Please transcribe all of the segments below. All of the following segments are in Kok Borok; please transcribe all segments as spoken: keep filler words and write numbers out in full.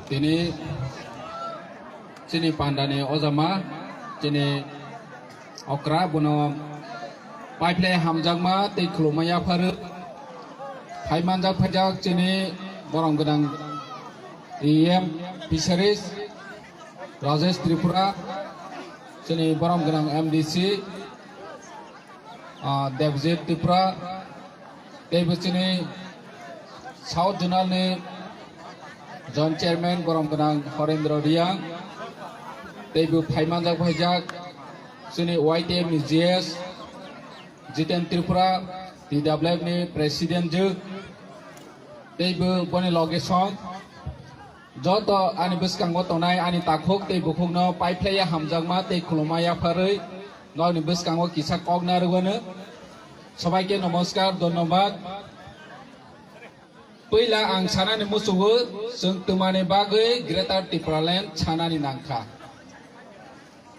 Tini chini pandani ojama, chini okra bono paiphlai hamjakma tei khulumma yapharwi phai manjak phaijak chini borom gwnang E M Fisheries Rajesh Tripura, chini borom gwnang M D C ah, Debjit Tripura, teibo chini South Zonal ni Joint Chairman borom gwnang Horendra Riang, teibo phaimanjak phaijak chini Y T F ni G S Jiten Tripura, T W F ni President jwk, teibo boni loge song. Joto ani bwskango tongnai ani takhuk tei bukhukno paiphlaiya hamjakma tei khulumma yapharwi nokni bwskango kisa kok narwgwano. Sobaike nomoskar, dhonnobad. Puila ang sanani muchungo, chwng twmani bagwi Greater Tipraland sanani nangkha.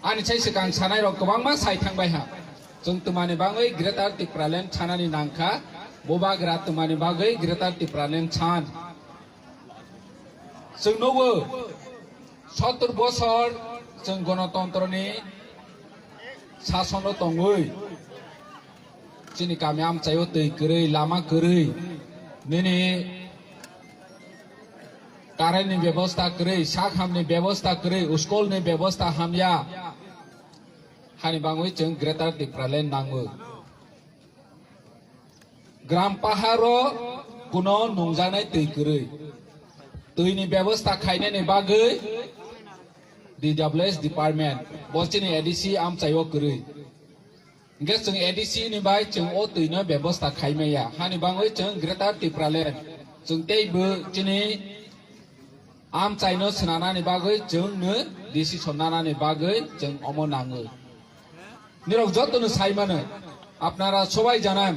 Ani sai swkang sanai rok kwbangma sai thang bai ha. Chwng twmani bagwi Greater Tipraland sanani nangkha, bubagra twmani bagwi Greater Tipraland san. Chwng nugo, sottor bosor chwng gonotontroni sasono tongwi, chini kami amchaio twi kwrwi, lama kwrwi, nini current ni bebosta kwrwi, sak hamni bebosta kwrwi, school ni bebosta hamya, hani bagwi chwng Greater Tipraland nango. Gram paharo kuno nungjaknai twi kwrwi. Twini bebosta khainani bagwi D W S department, bo chini A D C amchaio kwrwi. Hingke chwng A D C ni bai chwng o twino bebosta khaimaya. Hani bagwi chwng Greater Tipraland. Chwng teibo chini amchaino swnanani bagwi chwngno decision nanani bagwi chwng omo nango. Nirok jotono sai mano, apnara sobai janan,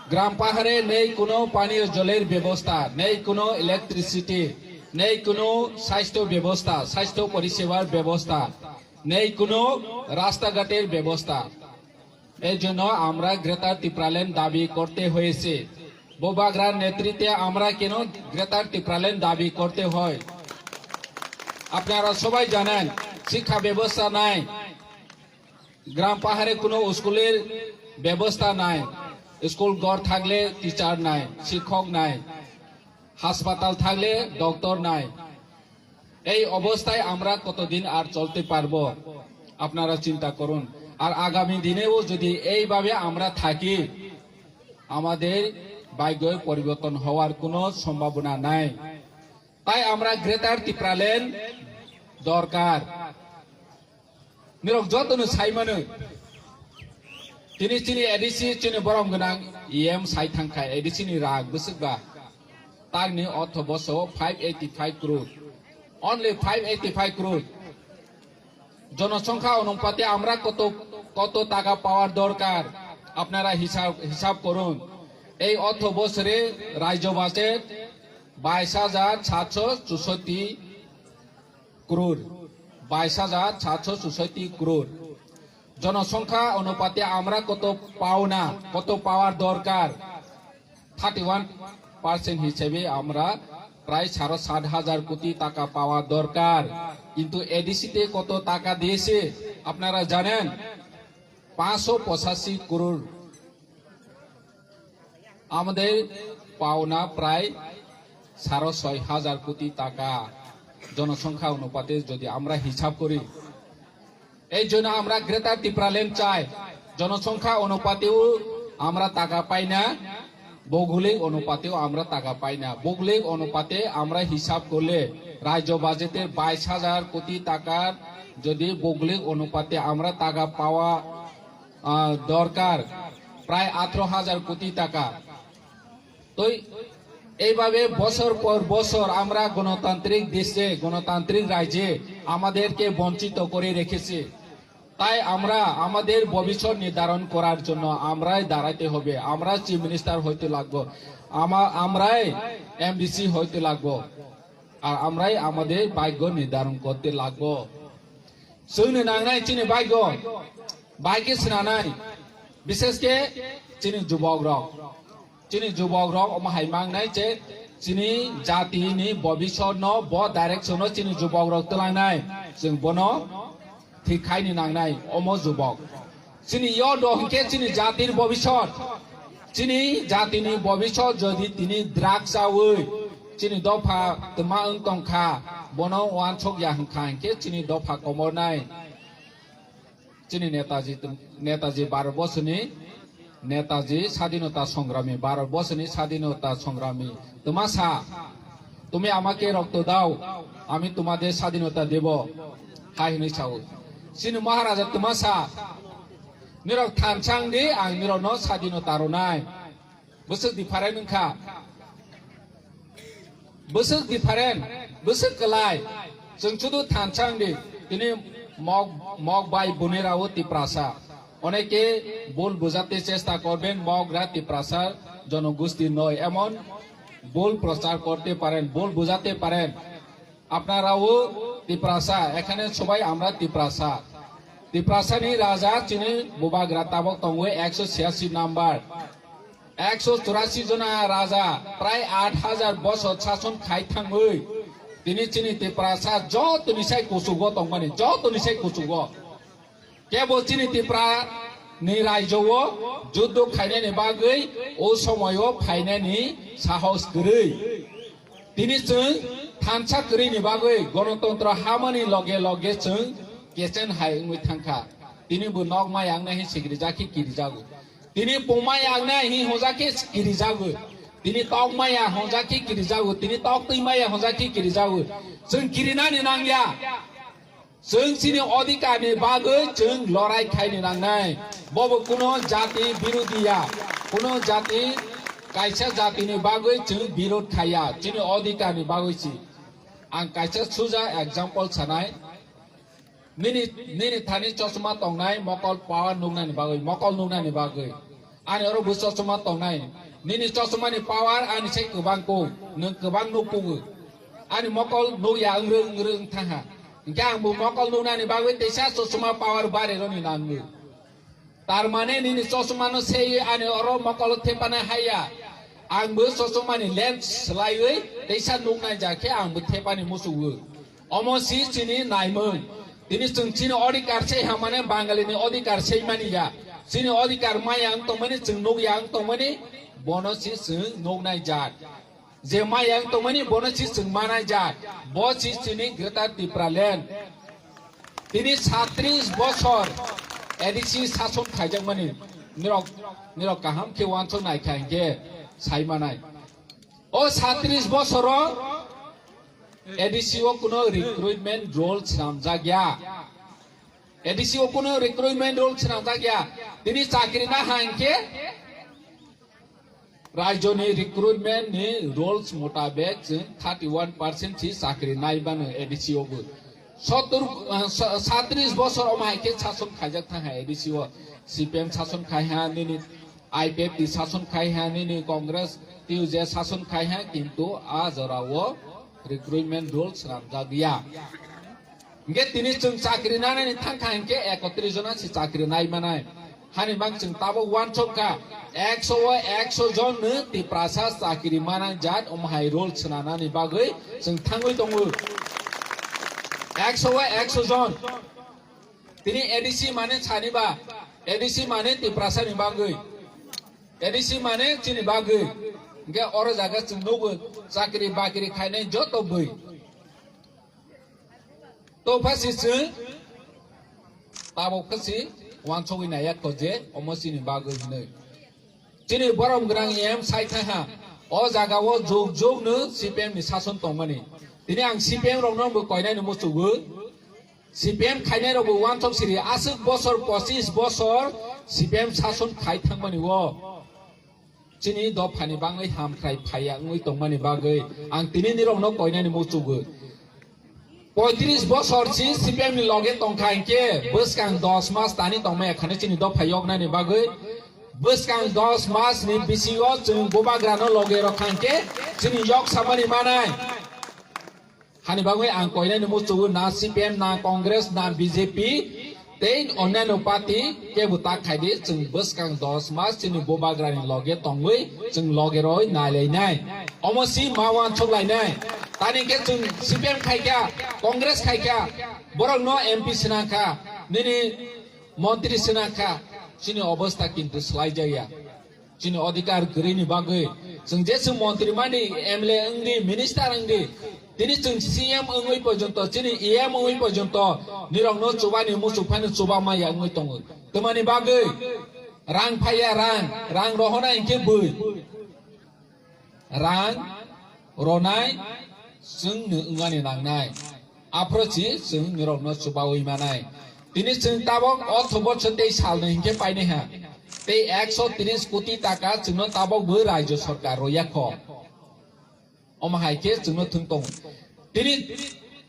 gram pahare nei kuno paniyo joler bebosta, nei kuno electricity, nei kuno sasthyo bebosta, sasthyo porisebar bebosta, nei kuno rasta ghater bebosta. এই জন্য আমরা গ্রেটার টিপ্রাল্যান্ড দাবি করতে হয়েছে। বুবাগ্রার নেতৃত্বে আমরা কেন গ্রেটার টিপ্রাল্যান্ড দাবি করতে হয়? আপনারা সবাই জানেন, শিক্ষা ব্যবস্থা নাই, গ্রাম পাহাড়ে কোনো স্কুলের ব্যবস্থা নাই, স্কুল ঘর থাকলে টিচার নাই, শিক্ষক নাই, হাসপাতাল থাকলে ডক্টর নাই। এই অবস্থায় আমরা কতদিন আর চলতে পারবো? আপনারা চিন্তা করুন। আর আগামী দিনেও যদি এইভাবে আমরা থাকি, আমাদের ভাগ্যে পরিবর্তন হওয়ার কোনো সম্ভাবনা নাই। তাই আমরা গ্রেটার টিপ্রাল্যান্ড দরকার। Nirok jotono sai mano. Tini chini A D C chini borom gwnang E M sai thangkha A D C ni rang bwswk ba. Tangni ortho boso five eighty five crore. Only five eighty five crore. জনসংখ্যা অনুপাতে আমরা কত, কত টাকা পাওয়ার দরকার? আপনারা হিসাব, হিসাব করুন। এই অর্থ বছরে রাজ্য বাজেট বাইশ হাজার সাতশো চৌষট্টি ক্রোড়, বাইশ হাজার সাতশো চৌষট্টি ক্রোড়। জনসংখ্যা অনুপাতে আমরা কত পাওনা, কত পাওয়ার দরকার? থার্টি ওয়ান পার্সেন্ট হিসেবে আমরা প্রায় সাড়ে সাত হাজার কোটি টাকা পাওয়া দরকার। কিন্তু এডিসিতে কত টাকা দিয়েছে আপনারা জানেন? পাঁচশো পঁচাশি ক্রোড়। আমাদের পাওনা প্রায় সাড়ে ছয় হাজার কোটি টাকা। জনসংখ্যা অনুপাতে যদি আমরা হিসাব করি, এই জন্য আমরা গ্রেটার টিপ্রাল্যান্ড চাই। জনসংখ্যা অনুপাতেও আমরা টাকা পাই না, ভৌগোলিক অনুপাতেও আমরা টাকা পাই না। ভৌগোলিক অনুপাতে আমরা হিসাব করলে রাজ্য বাজেটে বাইশ হাজার কোটি টাকার যদি ভৌগোলিক অনুপাতে আমরা টাকা পাওয়া আহ, দরকার প্রায় আঠারো হাজার কোটি টাকা। তো এইভাবে বছর পর বছর আমরা গণতান্ত্রিক দেশে, গণতান্ত্রিক রাজ্যে আমাদেরকে বঞ্চিত করে রেখেছে। তাই আমরা আমাদের ভবিষ্যৎ নির্ধারণ করার জন্য আমরাই দাঁড়াতে হবে। আমরা চিফ মিনিস্টার হইতে লাগবো, আমা-, আমরাই এমডিসি হইতে লাগবো, আর আমরাই আমাদের ভাগ্য নির্ধারণ করতে লাগবো। Chwngno nangnai chini baigo, bai khe swnanai, bishesh khe chini jubok rok. Chini jubok rok omo hai mangnai je Chini jati ni bobisot no bo direction no chini jubok rok twlangnai, chwng bono thik khai ni nangnai omo jubok. Chini yo do hwnkhe chini jati ni bobisot, chini jati ni bobisot jodi tini drugs chawi chini dopha twma wng tongkha, bono wansok ya hwnkha hwnkhe chini dopha komornai. Chini Netaji, Netaji Bharat Borsoni, Netaji Sadinota Songrami, Bharat Borsoni Sadinota Songrami twma sa, "Tumi amake rokto dao, ami tumader sadinota debo," hai hwnwi sao. Chini Maharaja twma sa, "Nirok thansa wng di, ang nirokno sadinota rwnai." Bwswk different wngkha. Bwswk different, bwswk kwlai. Chwng chudu thansa wng di, tini Mog, Mog bai Bunirao Tiprasa. অনেকে ভুল বোঝাতে চেষ্টা করবেন, মগরা তিপ্রাসা জনগোষ্ঠী নয়, এমন ভুল প্রচার করতে পারেন, ভুল বোঝাতে পারেন। আপনারাও তিপ্রাসা, এখানে সবাই আমরা তিপ্রাসা। তিপ্রাসানি রাজা chini bubagra tabok tongwi ekso chiyasi number. Ekso churasi jona raja, prai aat hajar bosor sason khai thangwi, tini chini Tiprasa jotoni sai kuchugo tongmani, jotoni sai kuchugo. Kebo chini Tipra ni raijo o juddo khainani bagwi o somoyo phainani sahos kwrwi. Tini chwng thansa kwrwini bagwi gonotontro hamani loge loge chwng kechen hai wngwi thangkha. Tini bo nok maya wngnai hwn sikrijak khe kirijago. Tini pung maya wngnai hwn hwnjak khe kirijago. Tini tok maya hwnjak khe kirijago. Tini tok twi maya hwnjak khe kirijago. Chwng kirinani nangya. Chwng chini odhikar ni bagwi chwng lorai khaini nangnai. Bobo kuno jati birodhi ya, kuno jati, kaisa jati ni bagwi chwng birod khaya, chini odhikar ni bagwi si. Ang kaisa suja example sanai. Nini, nini thani chosma tongnai mokol power nuknani bagwi, mokol nuknani bagwi. Ani oro bo chosma tongnai. Nini chosma ni power ani se kwbang kuk, nwng kwbang nuk kugo. Ani mokol nukya wngre wngre wngthangha. Hwnkhe ang bo mokol nuknani bagwi teisa chosma power bari roni nango. Tar mane nini chosma no seiwi ani oro mokol thepana haiya. Ang bo chosma ni lens swlaiwi teisa nuknai ja khe ang bo thepani musugo. Omo si chini naimung. Tini chwng chini odhikar se hamane Bangali ni odhikar se mani ya. Chini odhikar maya wng tongmani, chwng nukya wng tongmani, bono si chwng nuknai jat. Je maya wng tongmani, bono si chwng manai jat. Bo si chini Greater Tipraland. Tini satris bosor A D C sason khaijakmani. Nirok, nirok kaham khe wansok nai kha hwnkhe sai manai. O satris bosoro A D C o kuno recruitment roll swnamjak ya. A D C o kuno recruitment roll swnamjak ya. Tini chakri na hwnkhe rajyoni recruitment ni rules motabek chwng thirty one percent si chakri nai mano A D C o bo. Sottor, ah, sa-, satris bosor omo hai khe sason khaijak thang hai A D C o. C P M sason khai ha, nini I P F T sason khai ha, nini Congress T U J sason khai ha, kintu a jora o recruitment rules swnamjak ya. Hingke tini chwng chakri nanani thangkha hingke ekotris jona se chakri nai manai. Hani bang chwng tabok wansok kha, ekso o ekso jon no Tiprasa chakri manai jat omo hai rules swnanani bagwi chwng thangwi tongo. Ekso o ekso jon. Tini A D C mane sani ba, A D C mane Tiprasa ni bagwi, A D C mane chini bagwi. Hingke oro jaga chwng nugo chakri bakri khainai joto bwi. To phasi chwng tabok phasi wansogwi naiya kho je omo chini bagwi hinwi. Chini borom gwnang M sai thangha. O jaga o jug jug no C P M ni sason tongmani. Tini ang C P M rok no bo koinai ni muchugo. C P M khainai rok bo wansok siri aswk bosor pochis bosor C P M sason khai thangmani o. Chini dophani bagwi hamkrai phaiya wngwi tongmani bagwi ang tini nirokno koinani muchugo. Poitris bosor si C P M ni loge tongkha hingke bwskang dos mas tani tongmaya khani chini dopha yoknani bagwi. Bwskang dos mas ni bisingo chwng bubagrano loge rokha hingke chini yok samani manai. Hani bagwi ang koinani muchugo na C P M, na Congress, na B J P, tei onyaino party kebo tak khaidi, chwng bwskang dos mas chini bubagrani loge tongwi chwng loge roi nailainai. Omo si ma uansuk lainai. Tani khe chwng C P M khai kha, Congress khai kha, borok no M P swnang kha, nini montri swnang kha, chini obostha kintu swlai jak ya. Chini odhikar kwrwi ni bagwi chwng je chwng montri mani, M L A wng di, minister wng di, tini chwng C M wngwi porjonto, chini E M wngwi porjonto nirok no chuba ni muchuk phano chuba ma ya wngwi tongo. Twmani bagwi rang phai ya, rang, rang rohona hinkhe bui. Rang ronai chwng ni wngmani nangnai. Aphro si chwng nirok no chubawi manai. Tini chwng tabok o thobo chwng tei sal ni hinkhe painai ha. Tei ekso tris koti taka chwng no tabok bo rajyo sarkar roya kho. Omo hai khe chwng no thwng tongo. Tini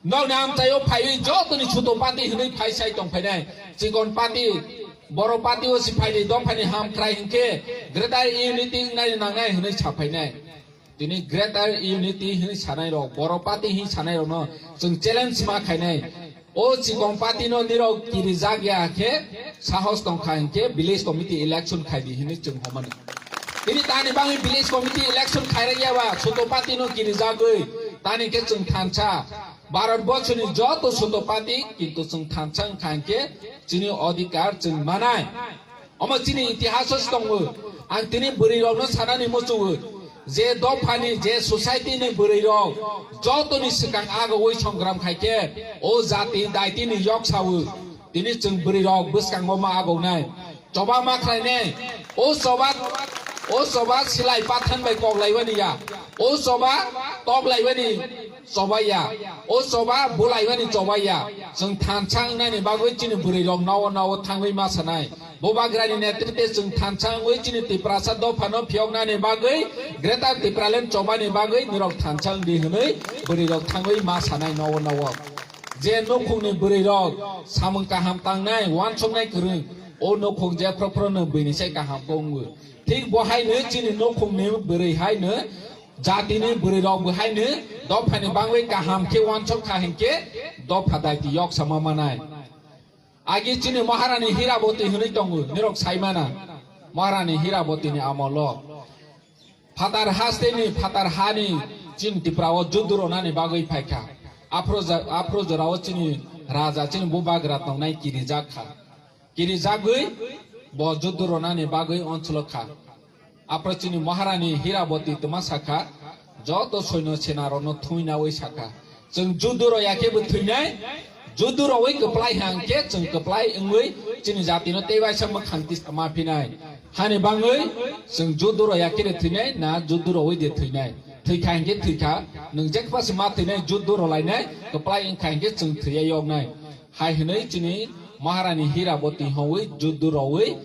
nokni amchaio phaiwi jotoni chuto party hwnwi phai sai tong phainai. Chikon party, boro party o si phaidi dophani ham krai hinkhe greater unity wngnai nangnai hwnwi sa phainai. Tini greater unity hwnwi sanai rok, boro party hwnwi sanai rok no chwng challenge ma khainai. O chikon party no nirok kirijak ya khe sahos tong kha hinkhe village committee election khaidi hwnwi chwng homani. Tini tani bagwi village committee election khairok ya ba chuto party no kirijagwi tani khe chwng thansa. Bharat borsoni joto chuto party kintu chwng thansa wngkha hinkhe chini odhikar chwng manai. Omo chini itihaso se tongo. Ang tini bwrwi rok no sanani muchungo. Je dophani, je society ni bwrwi rok jotoni swkang agogwi songram khai khe o jati daiti ni yok sawo. Tini chwng bwrwi rok bwskango ma agognai. Choba ma khlainai. O choba, o choba silai pathan bai kok laiwani ya. O choba tok laiwani choba ya. O choba bulaiwani choba ya. Chwng thansa wngnani bagwi chini bwrwi rok nowo nowo thangwi ma sanai. Bubagrani netrite chwng thansa wngwi chini Tiprasa dophano phiyoknani bagwi Greater Tipraland chobani bagwi nirok thansa wngdi hwnwi bwrwi rok thangwi ma sanai nowo nowo. Je nukhungni bwrwi rok samung kaham tangnai, wansuknai kwrwng, o nukhung jephru phru no bini sai kaham khe wngo. Thik bo haino chini nukhungni bwrwi haino jatini bwrwi rok bo haino dophani bagwi kaham khe wansuk kha hinkhe dopha daiti yok sama manai. Agi chini Maharani Hiraboti hwnwi tongo, nirok saimana. Maharani Hiraboti ni amolo phatar hasteni, phatar hani chini Tipra o judu ronani bagwi phaikha. Aphro ja-, aphro jorao chini raja, chini bubagra tongnai kirijak kha. Kirijagwi bo judu ronani bagwi oncholo kha. Aphro chini Maharani Hiraboti twma sakha, joto soino senarokno thwinawi sakha, chwng judu roya khe bo thwinai, judu rowi kwplai hang khe chwng kwplai wngwi chini jatino tei waisa mwkhang tisa ma phinai. Hani bangwi chwng judu roya khe de thwinai na judu rowi de thwinai? Thwikha hinkhe thwikha, nwng jekphasi ma thwinai, judu rolainai, kwplai wngkha hinkhe chwng thwiya yoknai. Hai hwnwi chini Maharani Hiraboti hongwi judu rowi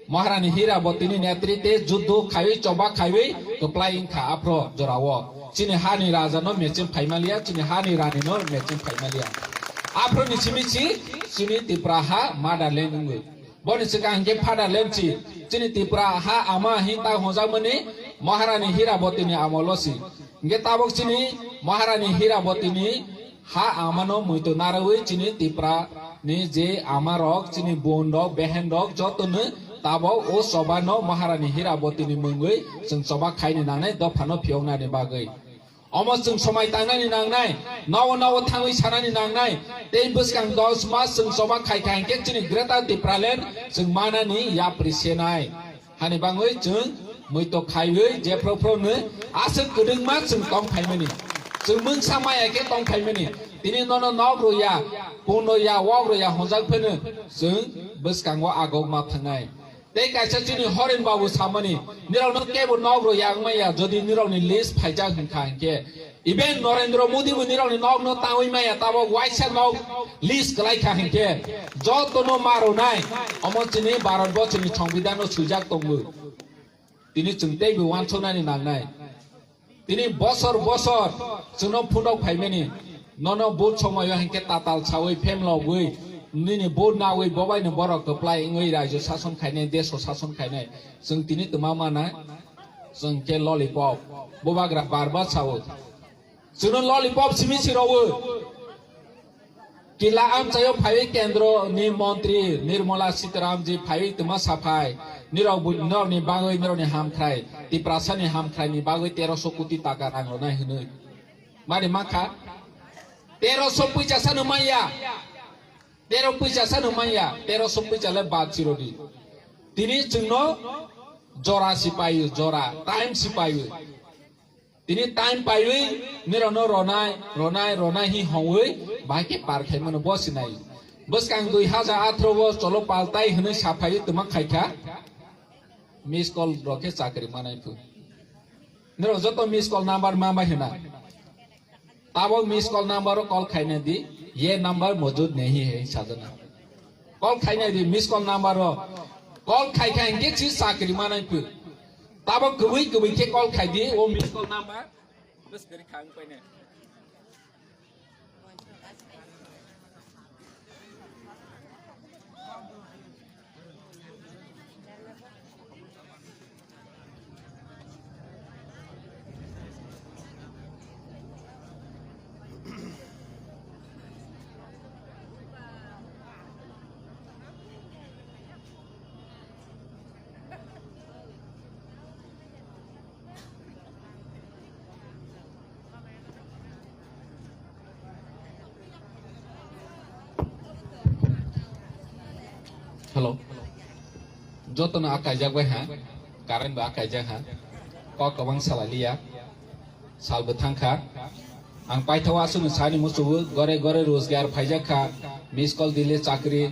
Maharani Hirabotini netrite judu khaiwi choba khaiwi kwplai wngkha aphro jorao. Chini hani raja no mecheng phaimaliya, chini hani rani no mecheng phaimaliya. Aphro ni simi si chini Tipra ha motherland wngwi. Boni swkang hinkhe fatherland si chini Tipra ha ama hinta hwnjakmani Maharani Hirabotini amolo si. Hinkhe tabok chini Maharani Hirabotini ha amano muito narwi chini Tipra ni je ama rok, chini bon rok, behen rok jotono tabok o choba no Maharani Hiraboti ni mungwi chwng choba khaini nangnai, dophano phiyoknani bagwi. Omo chwng somai tangnani nangnai, nowo nowo thangwi sanani nangnai, tei bwskang dos mas chwng choba khai khai hinkhe chini Greater Tipraland chwng manani yapri senai. Hani bangwi chwng muito khaiwi jephru phru no aswk kwdwngma chwng tong phaimani. Chwng mungsa maya khe tong phaimani. Tini nono nok rwya, pun rwya, wok rwya honjak phano chwng bwskango agok ma thangnai. Tei kaisa chini Horen Babu samani, nirok no kebo nok rwya wngmaya, jodi nirok ni list phaijak hwnkha hinkhe, even Narendra Modi bo nirokni nokno tangwi maya, tabok waisa nok list kwlai kha hinkhe jotono ma rwnai. Omo chini Bharat bochini Songbidan no swijak tongo. Tini chwng teibo wansuknani nangnai. Tini bosor bosor chwngno phunuk phaimani, nono vote somoyo hinkhe tatal sawi phemlogwi nini vote nawi bobaino borok kwplai wngwi rajyo sason khainai, deso sason khainai. Chwng tini twma mana, chwng khe lollipop. Bubagra bar bar sawo. Chwngno lollipop simi sirowo. Kila amchaio phaiwi kendro ni montri Nirmala Sitaramji phaiwi twma saphai. Nirok bu-, norokni bagwi, norokni hamkhrai, Tiprasani hamkhraini bagwi teroso koti taka rang rwnai hwnwi. Mani mankha? Teroso puisa sano manya. Tero puisa sano manya. Teroso puisa le bad chirodi. Tini chwngno jora si paio, jora, time si paio. Tini time paiwi nirokno ronai, ronai, ronai hi hongwi bahai khe par khaimano bo sinai. Bwskang dui hajar atharo o cholo paltai hwnwi saphaiwi twma khaikha, miss call rok khe chakri manai phu. Nirok joto miss call number ma bai hwna. Tabok miss call number o call khaina di, ye number mojud nahi hai sajana. Call khaina di, miss call number o. Call khai khai hingke chi chakri manai phu. Tabok kwbwi kwbwi khe call khai di, o miss call number. Bwskari khang paine. Hello. Jotono akaijak bai ha, current bo akaijak ha. Kok kwbang salai liya. Sal bo thang kha. Ang paithao aswkno sani muchungo gore gore rojgar phaijak kha. Miss call dile chakri.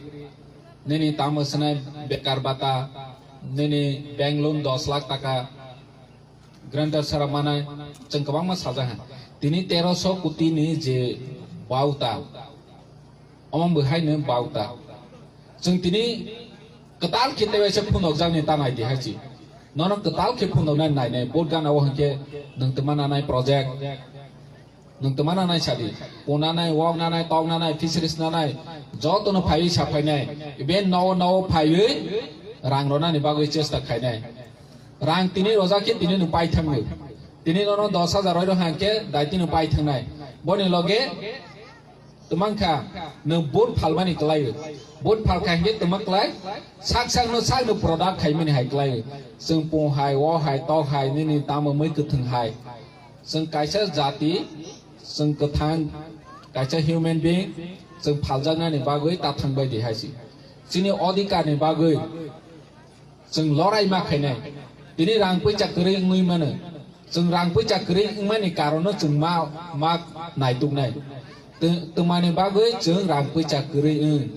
Nini tamo swnai bekar bata. Nini bank loan dos lakh taka. Grantor sara manai, chwng kwbangma sajak ha. Tini teroso koti ni je bauta, omo bo hai no bauta. Chwng tini kwtal khe tewaisa phunukjak ni ta nai di hai si. Nono kwtal khe phunuknai nainai, vote gana o hinkhe nwng twma nanai project. Nwng twma nanai sadi, puna nai, wok nanai, tok nanai, fisheries nanai, jotono phaiwi saphainai, even nogo nogo phaiwi rang ronani bagwi chesta khainai. Rang tini rojak khe tini nwng paithangwi. Tini nono dos hajar roi rok hangkhe dai tini paithangnai. Boni loge twmang kha nwng vote phalmani kwlaiwi. Vote phalkha hinkhe twma kwlai, sak sakno sakno product khaimani hai kwlaiwi. Chwng pung hai, wo hai, tok hai, nini tamo mui kwthwng hai. Chwng kaisa jati, chwng kwthang, kaisa human being, chwng phaljaknani bagwi tathang bai di hai si. Chini odhikar ni bagwi chwng lorai ma khainai. Tini rang puisa kwrwi wngwi mano. Chwng rang puisa kwrwi wngmani karono chwng ma, ma naituknai. Tw-, twmani bagwi chwng rang puisa kwrwi wng.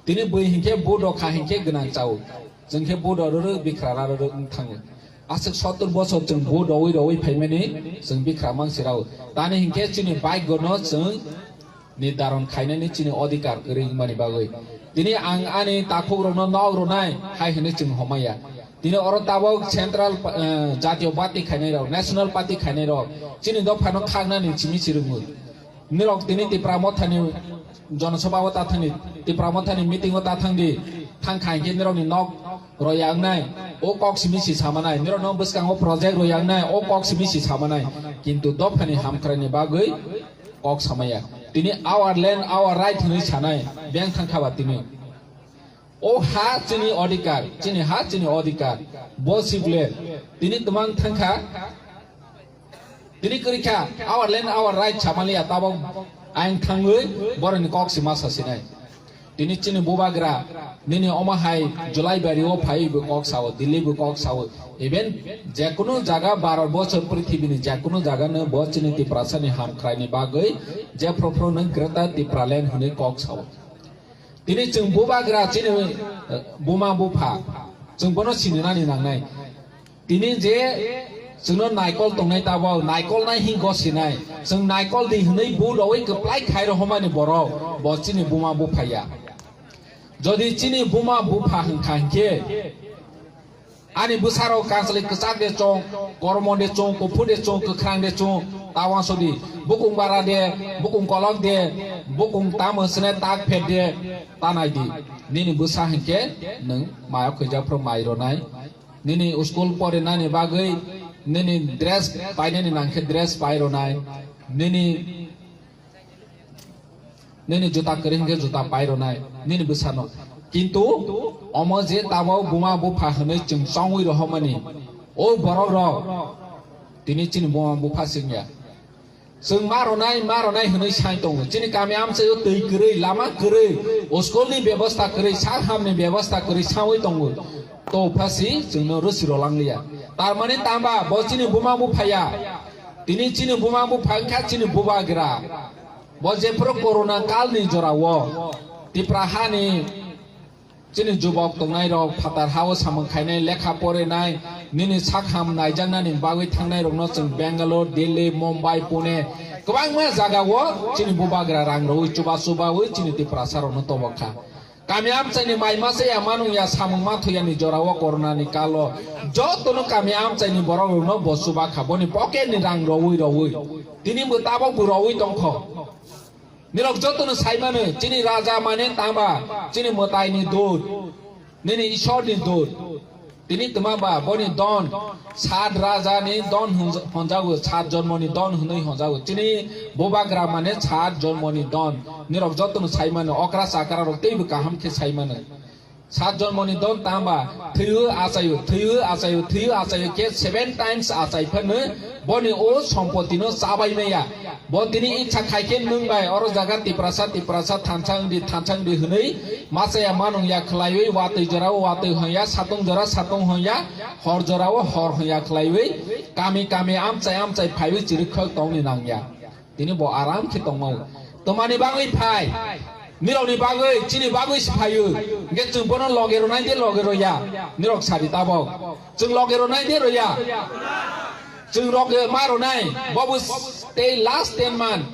Tini bui hinkhe vote rok kha hinkhe gwnang chao. Chwng khe vote rok rwrwk bikra rarwk wng thango. Aswk sottor bosor chwng vote rowui rowui phaimani chwng bikra mang sirao. Tani hinkhe chini bike gono chwng nirdaron khainani chini odhikar kwrwi wngmani bagwi. Tini ang ani takhuk rokno nok rwnai hai hwnwi chwng homaya. Tini oro tabok central, eh, jatiyo party khainai rok, national party khainai rok chini dophano khaknani simi chirwngwi. Nirok tini Tipra Mothani Jonosabha o ta thangdi, Tipra Mothani meeting o ta thangdi, thang kha hinkhe nirokni nok royangnai, o kok simi si samanai, nirokno bwskango project royangnai, o kok simi si samanai, kintu dophani hamkraini bagwi kok samaya. Tini our land, our right hwnwi sanai, beng thang kha ba tini. O ha chini odhikar, chini ha chini odhikar, bo sibler, tini twmang thang kha, tini kwrwi kha, our land, our right samaliya, tabok ang thangwi boroni kok sima sasinai. Tini chini bubagra, nini omo hai July bari o phai bo kok sao, Delhi bo kok sao, even jekunu jaga Bharat borsho prithibini jekunu jaga no bo chini Tiprasani hamkraini bagwi je phro phro no Greater Tipraland hwnwi kok sao. Tini chwng bubagra chini, eh, buma bupha, chwng bono sininani nangnai. Tini je chwngno naikol tongnai tabok, naikol nai hingo sinai. Chwng naikol di hwnwi bu rowui kwplai khai rohormani borok, bo chini buma bupha ya. Jodi chini buma bupha hwnkha hinkhe, ani bwsarok kansalwi kwchak de chong, kormo de chong, kuphur de chong, kwkhrang de chong, ta wansodi, bukung bara de, bukung kolok de, bukung tamo sene tak phet de, ta nai di. Nini bwsa hinkhe nwng maya khwijak phuru mai ronai. Nini school porinani bagwi, nini dress painani nangkhe dress pai ronai. Nini Nini juta kwrwi hwnkhe juta pai rwnai, nini bwsano. Kintu Omo je tabok buma bupha hwnwi chwng chongwi rohormani, o borok rok tini chini buma bupha swngya. Chwng ma ronai, ma ronai hwnwi sai tongo. Chini kami amchaio twi kwrwi, lama kwrwi, school ni bebosta kwrwi, sak ham ni bebosta kwrwi saui tongo. To phasi chwngno rwsi rolang liya. Tar mani tamba bo chini buma bupha ya. Tini chini buma bupha wngkha chini bubagra. Bo jephuru corona kal ni jorao Tipra hani chini jubok tongnai rok phatar hao samung khainai, lekha porinai, nini sak ham naijaknani bagwi thangnai rokno chwng Bangalore, Delhi, Mumbai, Pune kwbangma jaga o chini bubagra rang rwi chuba chubawi chini Tiprasa rokno tobok kha. Kami amchaini mai masa ya manung ya samung ma thuya ni jora o corona ni kalo jotono kami amchaini borok rokno bo chuba kha boni pocket ni rang rwi rwi tini bo tabok bo rwi tongkho. Nirok jotono sai mano, chini raja mane tamba, chini mwtai ni dut, nini Ishwar ni dut. Tini twma ba, boni don, sat raja ni don hwnj-, hwnjago, sat jonmo ni don hwnwi hwnjago. Chini bubagra mane sat jonmo ni don. Nirok jotono sai mano, okra chakra rok teibo kaham khe sai mano. Sat jonmoni don tamba, thwiwi achaio, thwiwi achaio, thwiwi achaio, khe seven times achai phano boni o sompotino chabai maya. Bo tini icha khai khe nwng bai oro jaga Tiprasa, Tiprasa thansa wngdi, thansa wngdi hwnwi machaya manung ya khlaiwi watwi jorao watwi hwnya, satung jora satung hwnya, hor jorao hor hwnya khlaiwi kami kami amchai amchai phaiwi chirikhok tongni nangya. Tini bo aram khe tongmao. Twmani bagwi phai? Nirokni bagwi, chini bagwi se phaio. Hwnkhe chwng bono loge rwnai de loge rwya? Nirok sadi tabok. Chwng loge rwnai de rwya? Chwng loge ma rwnai. Bobo tei last ten man.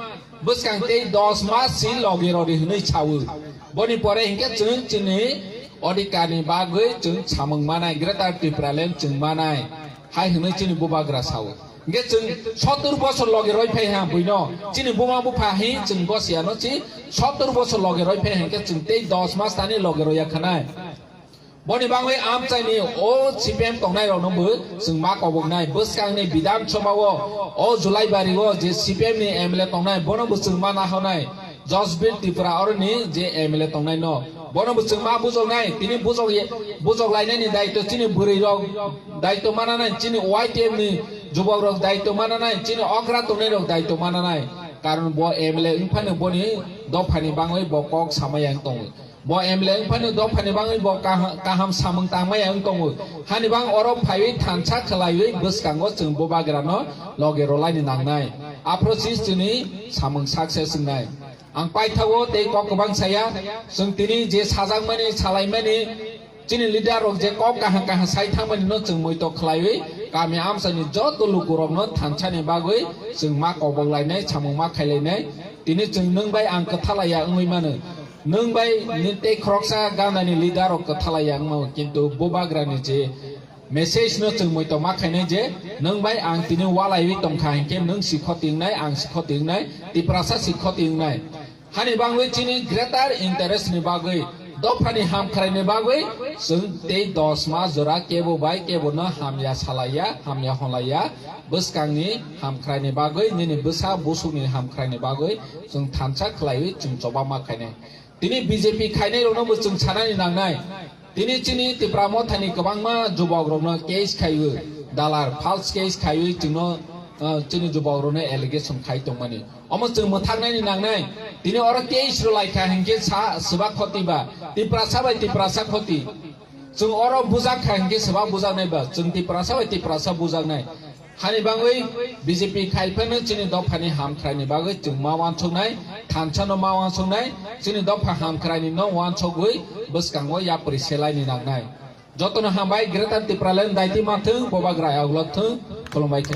Bwskang tei dos mas si loge rwdi hwnwi sao. Boni pore hwnkhe chwng chini odhikarni bagwi chwng samung manai, Greater Tipraland chwng manai. Hai hwnwi chini bubagra sao. Hwnkhe chwng sottur bosor loge roi phai ha buino. Chini buma bupha hi chwng bosiya no chi sottur bosor loge roi phai ha hwnkhe chwng tei dos mas tani loge roya khanai. Boni bagwi amchaini o C P M tongnai rokno bo chwng ma koboknai. Bwskangni Bidhan Sabha o, o Julaibari o je C P M ni M L A tongnai bono bo chwng ma nahonai. Josbir Tripura oroni je M L A tongnai no, bono bo chwng ma bujoknai, tini bujok ye, bujok lainani daitw chini bwrwi rok daitw mananai, chini Y T F ni jubok rok daitw mananai, chini okra tongnai rok daitw mananai. Karon bo M L A wngphano boni dophani bangwi bo kok samaya wng tongo. Bo M L A wngphano dophani bangwi bo kaha-, kaham samung tangmaya wng tongo. Hani bang oro phaiwi thansa khwlaiwi bwskango chwng bubagrano loge rwlaini nangnai. Aphro si chini samung success wngnai. Ang paithago tei kok kwbang saya, chwng tini je sajakmani, salaimani, chini leader rok je kok kaham kaham sai thangmani no chwng moito khlaiwi, kami amsani joto lukurokno thansani bagwi chwng ma kobok lainai, samung ma khailainai. Tini chwng nwng bai ang kwthalaya wngwi mano, nwng bai ni tei khoroksa Gandani leader rok kwthalaya wngmano, kintu bubagrani je message no chwng moito ma khainai je, nwng bai ang tini walaiwi tongkha hinkhe nwng si khoti wngnai, ang si khoti wngnai, Tiprasa si khoti wngnai. Hani bagwi chini greater interest ni bagwi, dophani hamkhrai ni bagwi, chwng tei dos ma jora kebo bai kebo no hamya salaiya, hamya honlaiya, bwskang ni hamkhrai ni bagwi, nini bwsa busuk ni hamkhrai ni bagwi, chwng thansa khwlaiwi chwng choba ma khainai. Tini B J P khainai rokno bo chwng sanani nangnai. Tini chini Tipra Mothani kwbangma jubok rokno case khaiwi, dalar false case khaiwi chwngno, ah, chini jubok rokno allegation khai tongmani. Omo chwng mwthaknani nangnai. Tini oro case rwlai kha hinkhe sa swba khoti ba, Tiprasa bai Tiprasa khoti. Chwng oro bujak kha hinkhe swba bujaknai ba, chwng Tiprasa bai Tiprasa bujaknai. Hani bagwi B J P khai phano chini dophani hamkhraini bagwi chwng ma wansuknai, thansano ma wansuknai, chini dopha hamkhraini no wansugwi bwskango yapri selaini nangnai. Jotono hambai, Greater Tipraland daiti manthwng, bubagra yaglok thwng, khulumbai khe.